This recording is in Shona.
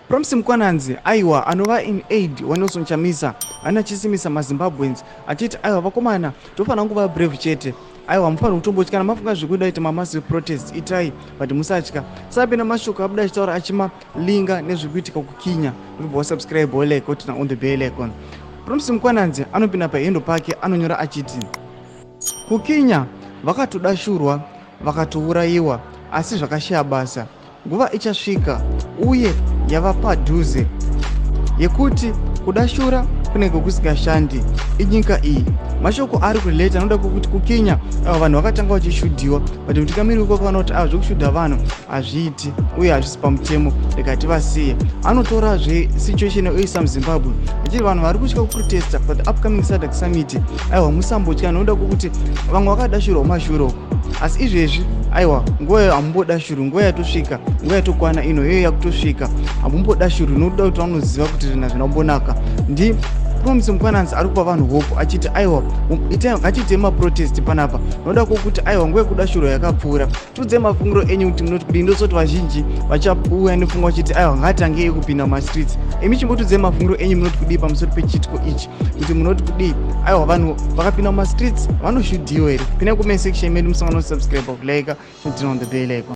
Promise Mkwananzi, aiwa, anova an aide waNelson Chamisa, ane achisimisa maZimbabweans achiti, aiwa vakomana, tofanira kunguva brave chete. Aiwa, mufanira kutombotya. Kana mafunga zvekuda ita mamassive protest, itai, but musatya. Sapinda mashoko abuda achitaura achimalinga nezviri kuitika kuKenya. Ndobva wasubscribe, wolike, woturn on the bell icon. Promise Mkwananzi anopinda pahandle pake, anonyora achiti, "KuKenya vakatodashurwa, vakatourayiwa, asi zvakashaya basa. Nguva ichasvika uye yava padhuze yekuti kudashura kunenge kusingashandi inyika iyi." Mashoko ari kurelate anoda kwekuti kuKenya ava vanhu vakatanga vachishudhiwa, but mutungamiri wekakaona kuti ava zvekushoota vanhu hazviiti uye hazvisi pamutemo, rega tivasiye. Anotorazve situation oisa muZimbabwe achiti vanhu vari kutya kuprotesta for the upcoming SADC summit, aiwa, musambotya, nokuda kwekuti vamwe vakadashurwa kumashure uko, asi izvezvi, aiwa, nguva iyo hamumbodashurwi. Nguva yatosvika, nguva yatokwana ino iyoyo yakutosvika, hamumbodashurwi, nokuda kuti vanoziva kuti zvinhu hazvina kumbonaka. Ndi Promise Mkwananzi ari kupa vanhu hope achiti, aiwa, ngatiitei maprotest panapa, nokuda kwokuti, aiwa, nguva yekudashurwa yakapfuura. Tiudzei mafungiro enyu kuti munoti kudii. Ndosoti vazhinji vachauya nepfungwa vachiti, aiwa, ngatangei kupinda mumastreets. Imi chimbotiudzei mafungiro enyu, munoti kudii pamusoro pechiitiko ichi, kuti munoti kudii? Aiwa, vanhu vakapinda mumastreets vanoshudhiwa here? Pinai comment section medu, musangano, subscribe, kulike, turn on the bell icon.